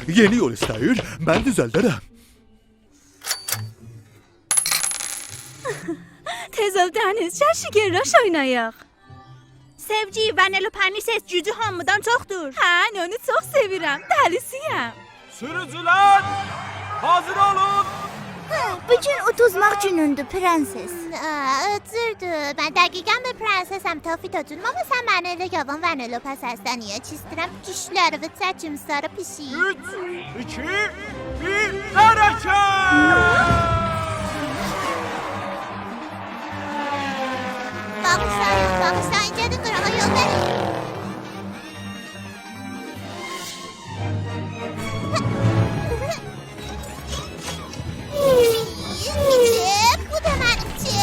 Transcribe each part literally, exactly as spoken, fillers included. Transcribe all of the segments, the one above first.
یئنی یول ایسته‌ییر، من دوزلده‌رم. تئز اول دنیز، گل شیگرراش اوینایاق. سئوگی، ونلوپه‌نین سس گوجو هامیدان چوخدور. هه، اونو چوخ سئویرم، دلی‌سی‌یم. سوروجولر، حاضیر اولون. هه، بو گون اودوزماق گونوندور، پرنسس. آ، اودوزدو. من دقیقاً بیر پرنسسم، تافیتاجون، آمما سن منی ائله یاوان ونلوپه سسله، نییه کی ایسته‌ییرم دیشلریوی چکیم ساری پیشیک. اوچ، ایکی، بیر، حرکت! باغیشلایین، باغیشلایین، گئدین قیراغا یول وئرین. بو دا منیمکی.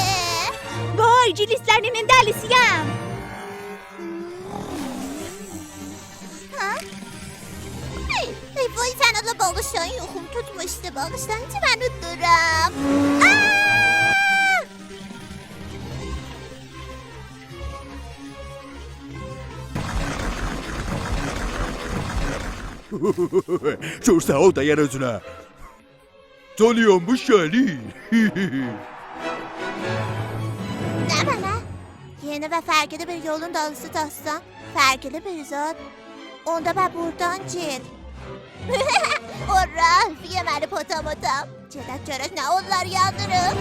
وای، گیلیسلرینین دلی‌سی‌یم. ها؟ ای، ای، وای، سن الله، باغیشلایین، یوخوم توتموشدو، باغیشلایین کی من اودورام. آآ! گؤرسن، او دایر اؤزونه. جانیام، بو شلی. نمنه؟ یئنی و فرقلی بیر یولون دالیسیجاسان، فرقلی بیر زاد. اوندا به بورادان گئت. او رالف، یئمه‌لی پوتاموتام. گئدک گؤرک نه اولار یازیریق.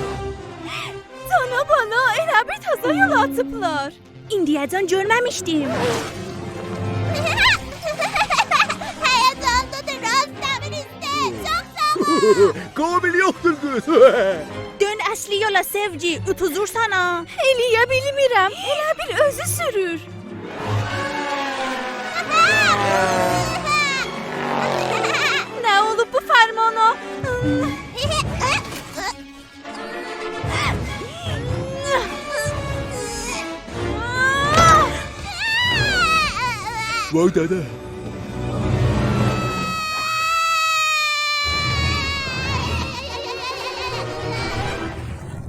جانا بالا، ائله بیر تازا یول آچیبلار. ایندیه‌جن گؤرمه‌میشدیم. هیجانلی‌دیر، راست دئمیریز ده. چوخ ساغ اول. قابل یوخدور، قیز. دؤن اصلی یولا، سئوگی، اودوزورسان ها. ائلیه بیلمیرم، ائله بیل اؤزو سورور. نه اولوب بو فرمانا؟ وای دده،